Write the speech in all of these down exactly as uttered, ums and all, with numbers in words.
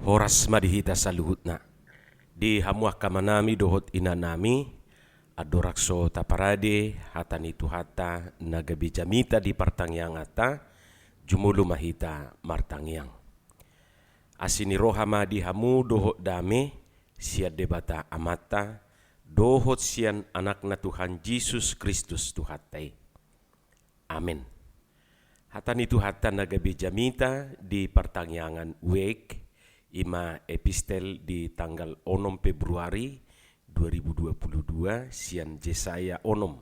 Horas ma di hita saluhutna. Di hamu angka amanami dohot inanami, andorang so taparade hata ni Tuhanta na gabe jamita di partangianganta, jumolo ma hita martangiang. Asi ni roha ma di hamu dohot dame sian Debata Amanta dohot sian Anakna Tuhan Jesus Kristus Tuhanta i. Amen. Hata ni Tuhanta na gabe jamita di partangiangan wijk, i ma epistel di tanggal onom Februari dua ribu dua puluh dua, sian Jesaya onom,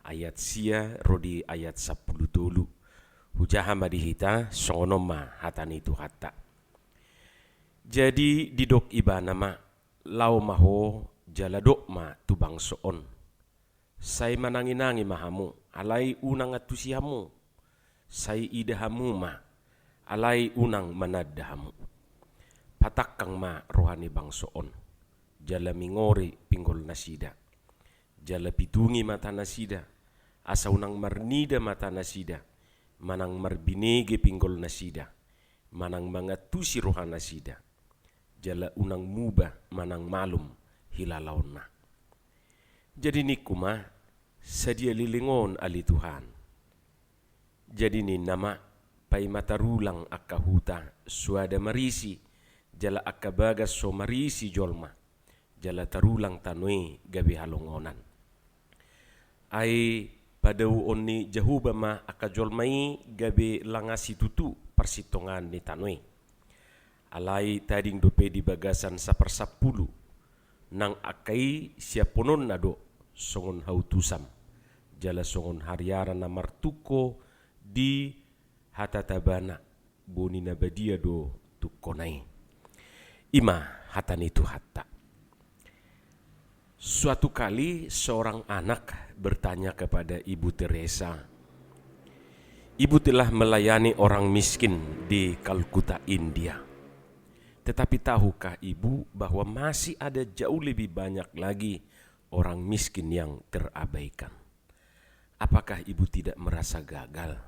ayat sia ro di ayat sampulu tolu. Hujaha ma di hita, songon on ma hata ni Tuhanta. Jadi didok Ibana ma, laho ma ho jala dok ma tu bangso on. Sai mananginangi ma hamu, alai unang antusi hamu. Sai ida hamu ma, alai unang mananda hamu. Patangkang ma roha ni bangso on, jala mingori pinggol nasida. Jala pitungi mata nasida, asa unang marnida mata nasida, manang marbinege pinggol nasida, manang mangantusi roha nasida. Jala unang muba manang malum hilalaonna. Jadi ningku ma, sadia leleng on ale Tuhan. Jadi ninna ma, paima tarulang angka huta, soada marisi, jala angka bagas so marisi jolma, jala tarulang tano i gabe halongonan. Ai padaoon ni Jahowa ma angka jolma i gabe langa situtu parsintongaan ni tano i. Alai tading dope di bagasan saparsampulu, nang angka i siaphononna do songon hautusan, jala songon hariara na martungko di hatatabana, boni na badia do tungkona i. I ma hata ni Tuhanta. Suatu kali seorang anak bertanya kepada Ibu Teresa, "Ibu telah melayani orang miskin di Kalkuta, India. Tetapi tahukah Ibu bahwa masih ada jauh lebih banyak lagi orang miskin yang terabaikan? Apakah Ibu tidak merasa gagal?"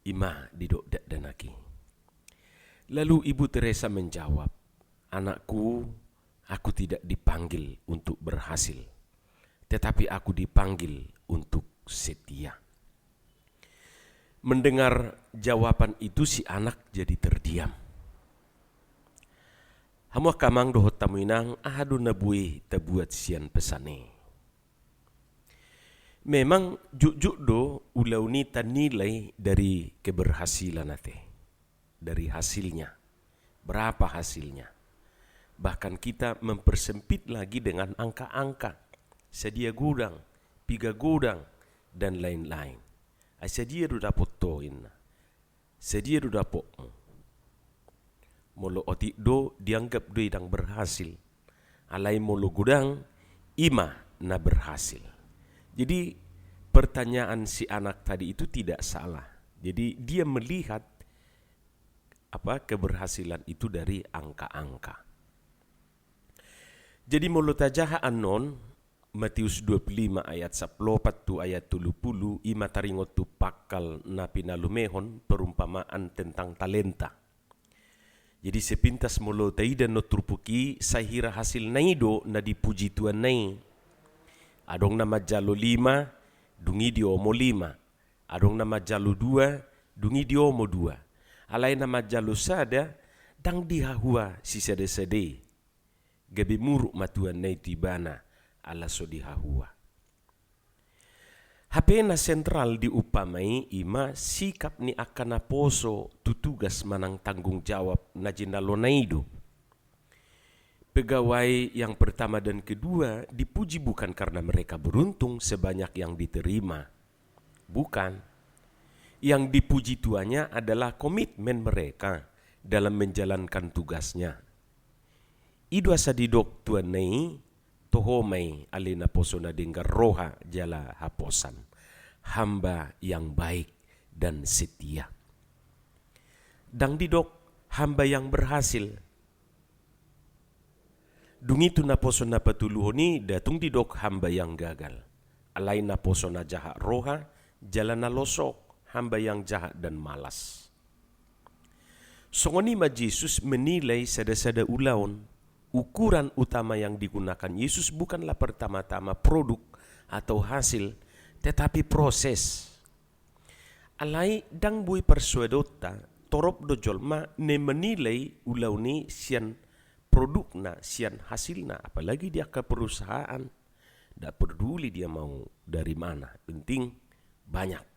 I ma didok dakdanak i. Lalu Ibu Teresa menjawab, "Anakku, aku tidak dipanggil untuk berhasil, tetapi aku dipanggil untuk setia." Mendengar jawaban itu, si anak jadi terdiam. Hamu angka amang dohot hamu inang, aha do na boi tabuat sian pesan i? Memang jotjot do ulaon i tanilai dari keberhasilan ate, dari hasilnya. Berapa hasilnya? Bahkan kita mempersempit lagi dengan angka-angka. Sadia godang, piga godang, dan lain-lain. Ai sadia do dapot ho inna. Sadia do dapotmu? Molo otik do, dianggap do i ndang berhasil. Alai molo godang, i ma na berhasil. Jadi pertanyaan si anak tadi itu tidak salah. Jadi dia melihat apa, keberhasilan itu dari angka-angka. Jadi molo tajaha annon, Matius dua puluh lima ayat sampulu opat tu ayat tolu pulu, i ma taringot tu pangkal na pinalumehon, perumpamaan tentang talenta. Jadi sepintas molo taida annon turpuk i, sai hira hasilna i do na dipuji tuanna i. Adong na manjalo lima, dung i diomo lima. Adong na manjalo dua, dung i diomo dua. Alai na manjalo sada, ndang dihahua sisada-sada i. Gabe muruk ma tuanna i tu ibana, ala so dihahua. Hape na sentral di umpama i, i ma sikap ni angka naposo tu tugas manang tanggung jawab na jinalona i do. Pegawai yang pertama dan kedua dipuji bukan karena mereka beruntung sebanyak yang diterima. Bukan. Yang dipuji tuannya adalah komitmen mereka dalam menjalankan tugasnya. I do asa didok tuanna i, toho ma i ale naposo na denggan roha jala haposan, hamba yang baik dan setia. Ndang didok hamba yang berhasil. Dung i tu naposo na patoluhon i, nda tung didok hamba yang gagal. Alai naposo na jahat roha jala na losok, hamba yang jahat dan malas. Songon i ma Jesus menilai sada-sada ulaon. Ukuran utama yang digunakan Yesus bukanlah pertama-tama produk atau hasil, tetapi proses. Alai ndang boi parsoadonta, torop do jolma na menilai ulaon i sian produkna, sian hasilna, apalagi di angka perusahaan. Ndak peduli dia mau dari mana, penting banyak.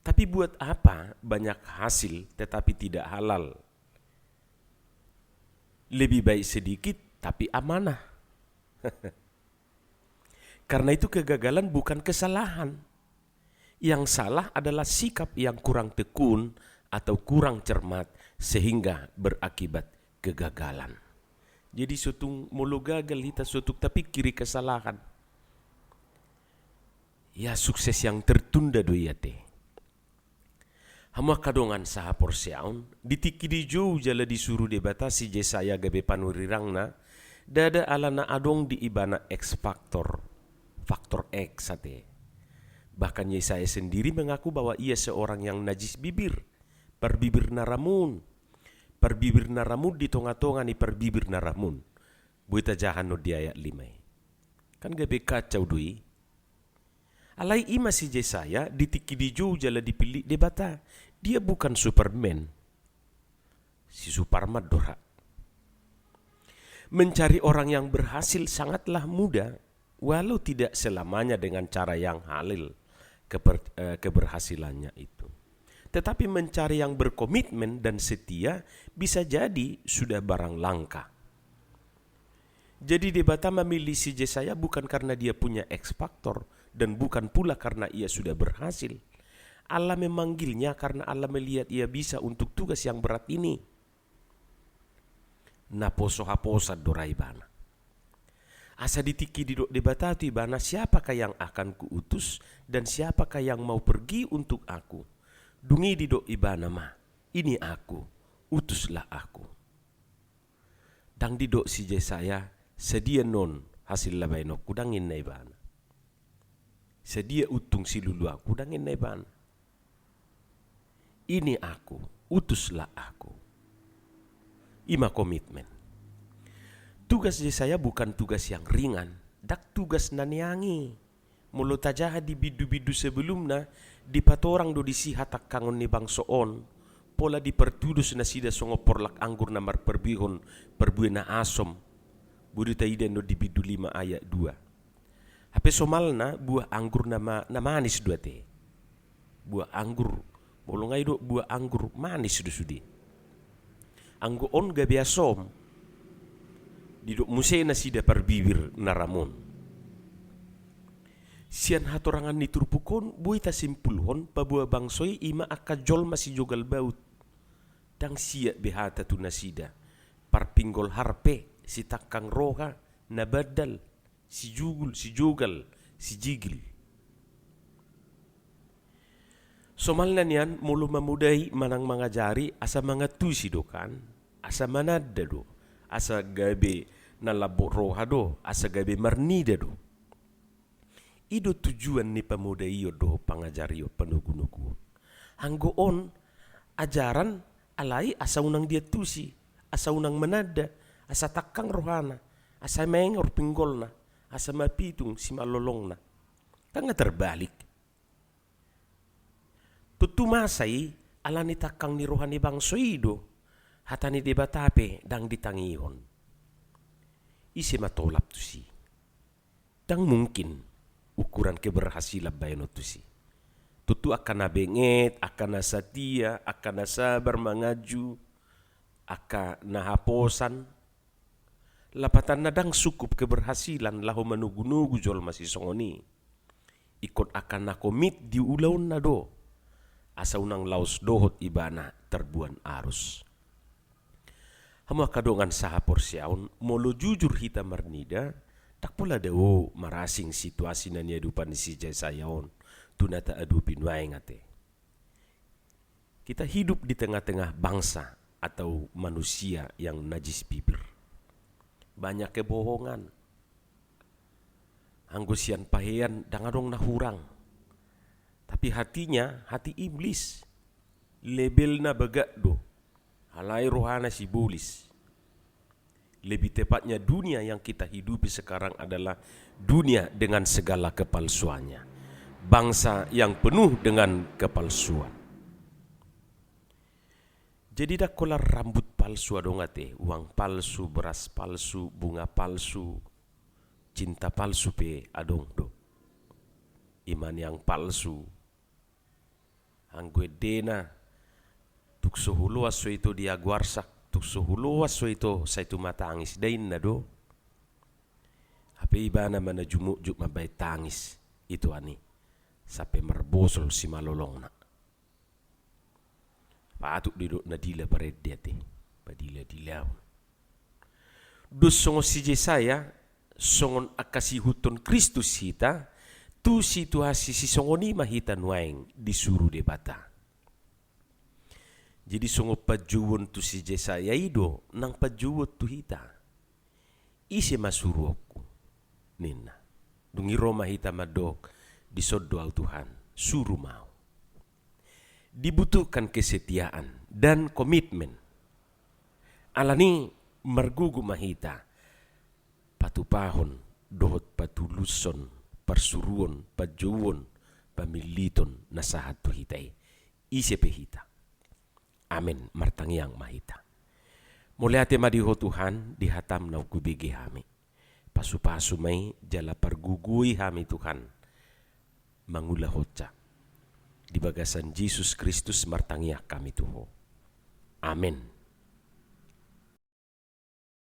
Tapi buat apa banyak hasil tetapi tidak halal? Lebih baik sedikit tapi amanah. Karena itu kegagalan bukan kesalahan. Yang salah adalah sikap yang kurang tekun atau kurang cermat sehingga berakibat kegagalan. Jadi so tung molo gagal hita, so tung tapingkiri kesalahan, ya sukses yang tertunda do i ate. Hamu angka dongan sahaporseaon, di tingki dijou jala disuru Debata si Jesaya gabe panurirangna, ndada alana adong di ibana X faktor, faktor X ate. Bahkan Yesaya sendiri mengaku bahwa ia seorang yang najis bibir, parbibir na ramun, parbibir na ramun di tonga-tonga ni parbibir na ramun. Boi tajaha non di ayat lima i. Kan gabe kacau do i. Alai i ma si Jesaya di tingki dijou jala dipillit Debata. Dia bukan Superman. Si Suparman do ra. Mencari orang yang berhasil sangatlah mudah, walau tidak selamanya dengan cara yang halal keper-, eh, keberhasilannya itu. Tetapi mencari yang berkomitmen dan setia bisa jadi sudah barang langka. Jadi Debata memilih si Jesaya bukan karena dia punya X faktor dan bukan pula karena ia sudah berhasil. Allah memanggilnya karena Allah melihat ia bisa untuk tugas yang berat ini. Naposo haposan do ra ibana. Asa di tingki didok Debata tu ibana, "Siapakah yang akan kuutus dan siapakah yang mau pergi untuk aku?" Dung i didok ibana ma, "Ini aku, utuslah aku." Ndang didok si Jesaya, "Sadia non hasil na baenonku?" Ndang ninna ibana. "Sadia untung siluluanku?" Ndang ninna ibana. "Ini aku, utuslah aku." I ma komitmen. Tugas Jesaya bukan tugas yang ringan, ndang tugas na neang i. Molo tajaha di bindu-bindu sebelumna, dipatorang do disi hatangkangon ni bangso on, pola dipartudos nasida songon porlak anggur na marparbihon parbue na asom. Boi do taida non di bindu lima ayat dua. Hape somalna buah anggur na ma-, na manis do ate. Buah anggur, molo nga i do buah anggur manis do sude. Anggo on gabe asom. Didok muse nasida parbibir na ramun. Sian hatorangan ni turpuk on boi tasimpulhon paboa bangso i i ma angka jolma sijogal baut. Ndang siat be hata tu nasida. Parpinggol harpe, sitangkang roha, na bandal, sijugul, sijogal, sijigil. Somalna nian molo mamodai manang mangajari asa mangantusi do kan, asa mananda do, asa gabe na lambok roha do, asa gabe marnida do. I do tujuan ni pamodaion dohot pangajarion, panogunoguon. Anggo on ajaran alai asa unang diantusi, asa unang mananda, asa tangkang rohana, asa maengor pinggolna, asa mapitung simalolongna. Kan nga terbalik. Tontu masa i, ala ni tangkang ni roha ni bangso i do, hata ni Debata pe ndang ditangihon. Ise ma tolap tusi? Ndang mungkin ukuran keberhasilan baenon tusi. Tontu angka na benget, angka na satia, angka na sabar manganju, angka na haposan. Lapatanna ndang sungkup keberhasilan laho manogunogu jolma sisongon i. Ingkon angka na komit di ulaonna do, asa unang laos dohot ibana tarbuan arus. Hamu angka dongan sahaporseaon, molo jujur hita marnida, ndang pola dao marasing situasi na niadopan ni si Jesaya on tu na taadopi nuaeng ate. Kita hidup di tengah-tengah bangsa atau manusia yang najis bibir. Banyak kebohongan. Anggo sian pahean ndang adong na hurang. Tapi hatinya, hati iblis. Labelna bagak do. Alai rohana sibolis. Lebih tepatnya, dunia yang kita hidupi sekarang adalah dunia dengan segala kepalsuannya. Bangsa yang penuh dengan kepalsuan. Jadi, ndang holan rambut palsu adong ate, uang palsu, beras palsu, bunga palsu, cinta palsu pe adong do. Ima niang palsu. Anggo endena, tung so huloas so ito di agu arsak, tung so huloas so ito sai tumatangis, dainna do. Hape ibana ma na jumukjuk mambahen tangis, itoan i, sampe marbosol simalolongna. Patut do didok na dila parende ate, padila-dilaon. Dos songon si Jesaya, songon angka siihuthon Kristus hita, tu situasi sisongon i ma hita nuaeng disuru Debata. Jadi songon panjouon tu si Jesaya i do nang panjouon tu hita. Ise ma suruonku, ninna. Dung i ro ma hita mandok, dison do au Tuhan, suru ma au. Dibutuhkan kesetiaan dan komitmen. Alani margogo ma hita patupahon dohot patulushon parsuruon, panjouon, pamilliton na sahat tu hita i, ise pe hita. Amen. Martangiang ma hita. Mauliate ma di Ho Tuhan, di hataM naung hubege hami. Pasu-pasu ma i jala pargogoi hami Tuhan, mangulahonsa. Di bagasan Jesus Kristus martangiang hami tu Ho. Amen.